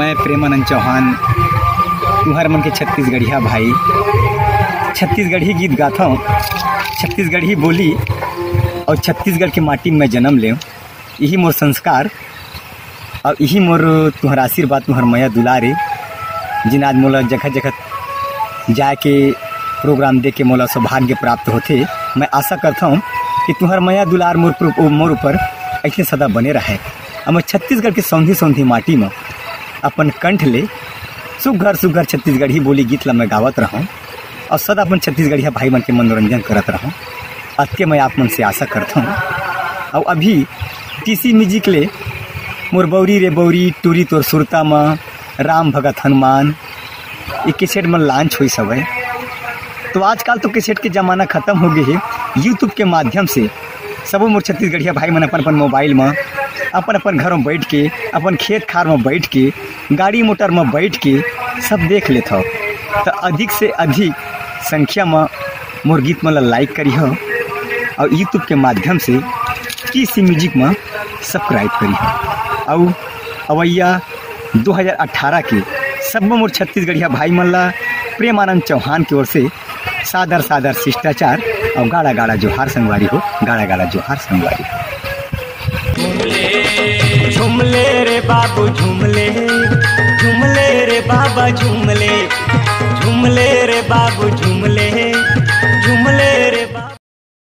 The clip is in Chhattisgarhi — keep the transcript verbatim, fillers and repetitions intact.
मैं प्रेमानंद चौहान, तुहर मन के छत्तीसगढ़िया भाई। छत्तीसगढ़ी गीत गाथव, छत्तीसगढ़ी बोली और छत्तीसगढ़ के माटी में मैं जन्म लेव। यही मोर संस्कार और यही मोर तुहर आशीर्वाद, तुहर मया दुलार ए, जिन आज मोला जगह जगह जाए के प्रोग्राम दे के मोला सौभाग्य प्राप्त होथे। मैं आशा करथव कि तुहर मया दुलार मोर पर, मोर ऊपर ऐसे सदा बने रहे। अब मैं छत्तीसगढ़ के सौंधी सौंधी माटी में अपन कंठ ले सुघर सुघर छत्तीसगढ़ी बोली गीत ला मैं गावत रहूं और सदा अपन छत्तीसगढ़िया भाई मन के मनोरंजन करत रहूं। अतके मैं आप मन से आशा करथव। और अभी टीसी म्यूजिक ले मोर बौरी रे बौरी, टूरी तोर सुरता मा, राम भगत हनुमान, ये कैसेट मन लॉन्च होइस हवय। तो आजकल तो कैसेट के जमाना खत्म हो गए है। YouTube के माध्यम से सबो मोर छत्तीसगढ़िया भाई मन अपन अपन मोबाइल में, अपन अपन घर में बैठ के, अपन खेत खार में बैठ के, गाड़ी मोटर में बैठ के सब देख लेत हव। तो अधिक से अधिक संख्या में मोर गीत मन ला लाइक करिहो और YouTube के माध्यम से टीसी म्यूजिक में सब्सक्राइब करिहो। और अवैया दो हज़ार अठारह के सब्बो मोर छत्तीसगढ़िया भाई मन ला प्रेमानंद चौहान की ओर से सादर सादर शिष्टाचार और गाड़ा गाड़ा जोहार संगवारी हो, गाड़ा गाड़ा जोहार संगवारी हो। झुमले रे बाबू झुमले, झुमले रे बाबा झुमले, झुमले रे बाबू झुमले।